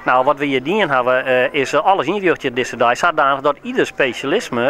Nou, wat we hjir dien hawwe is alles ynrjochtsje dizze dei sadanich dat ieder spesjalisme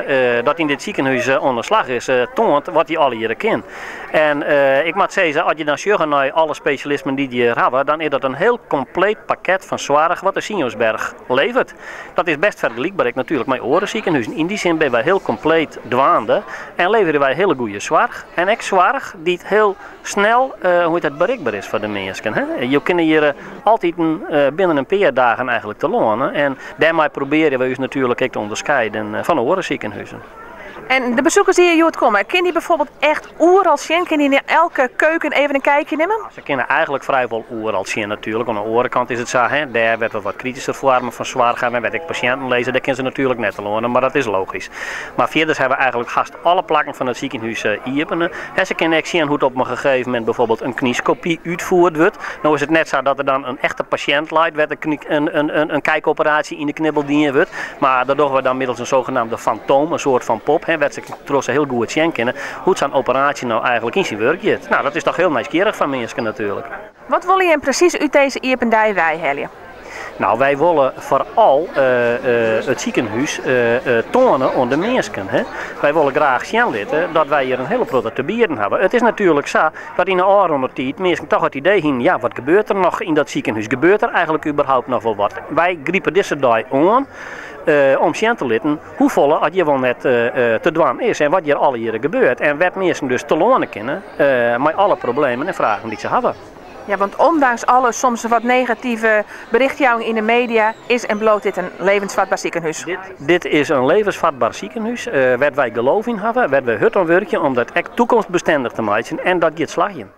dat yn dit sikehûs oan de slach is, toant wat hy allegearre kin. En ik moat sizze, as je dan sjogge nei alle spesjalismen dy't je hjir hawwe, dan is dat in hiel kompleet pakket fan soarch wat de Sionsberg leveret. Dat is best fergelykber ek natuerlik mei oare sikehuzen. Yn dy sin binne wy hiel kompleet dwaande en leverje wy hiele goede soarch. En ek soarch dy't hiel snel hoe hjit dat, berikber is foar de minsken. Hè? Jo kinne hjir altiten binnen in pear dagen eigentlik telâne en dêrmei probearje wy ús natuerlik ek te ûnderskieden fan oare sikehuzen. En de besoekers dy't hjir hjoed komme, kinne dy bijvoorbeeld echt oeral sjen? Kinne dy yn elke keuken even in kijkje nimme? Se kinne eigentlik frijwol oeral sjen natuerlik. Oan de oare kant is it sa, hè, dêr wêr't we wat kritysker foarmen fan soarch hawwe en wêr't ek pasjinten lizze, dêr kinne se natuerlik net telâne, mar dat is logysk. Mar fierders hawwe we eigentlik hast alle plakken fan it sikehûs iepene. En se kinne ek sjen hoe't op in gegeven momint bijvoorbeeld in knyskopy útfierd wurdt. No is it net sa dat der dan in echte pasjint leit wêr't in kijkoperaasje yn de knibbel dien wurdt. Mar dat dogge we dan middels in sogenaamde fantoom, in soart fan pop, wêr't se troch se hiel goed sjen kinne hoe't sa'n operaasje no eigentlik yn syn wurk giet. No, dat is toch hiel nijsgjirrich foar minsken natuerlik. Wat wolle jim presys út dizze iepen dei weihelje? Nou, wy wolle foaral it sikehûs toane oan de minsken. Hè. Wy wolle graach sjen litte dat wy hjir in hiele protte te bieden hawwe. It is natuerlik sa dat yn de ôfrûne tiid minsken toch it idee hienen, ja, wat gebeurt der noch yn dat sikehûs? Gebeurt der eigentlik überhaupt noch wol wat? Wy gripe dizze dei oan om sjen te litten hoefolle at hjir wol net te dwaan is en wat hjir allegearre gebeurt en wêr't minsken dus telâne kinne mei alle problemen en fragen dy't se hawwe. Ja, want ondanks alle soms wat negative berichtjouwing yn de media is en bliuwt dit in levensfatber sikehûs. Dit is in levensfatber sikehûs wêr't wy geloof yn hawwe, wêr't wy hurd oan wurkje om dat ek toekomstbestendich te meitsjen en dat giet slagjen.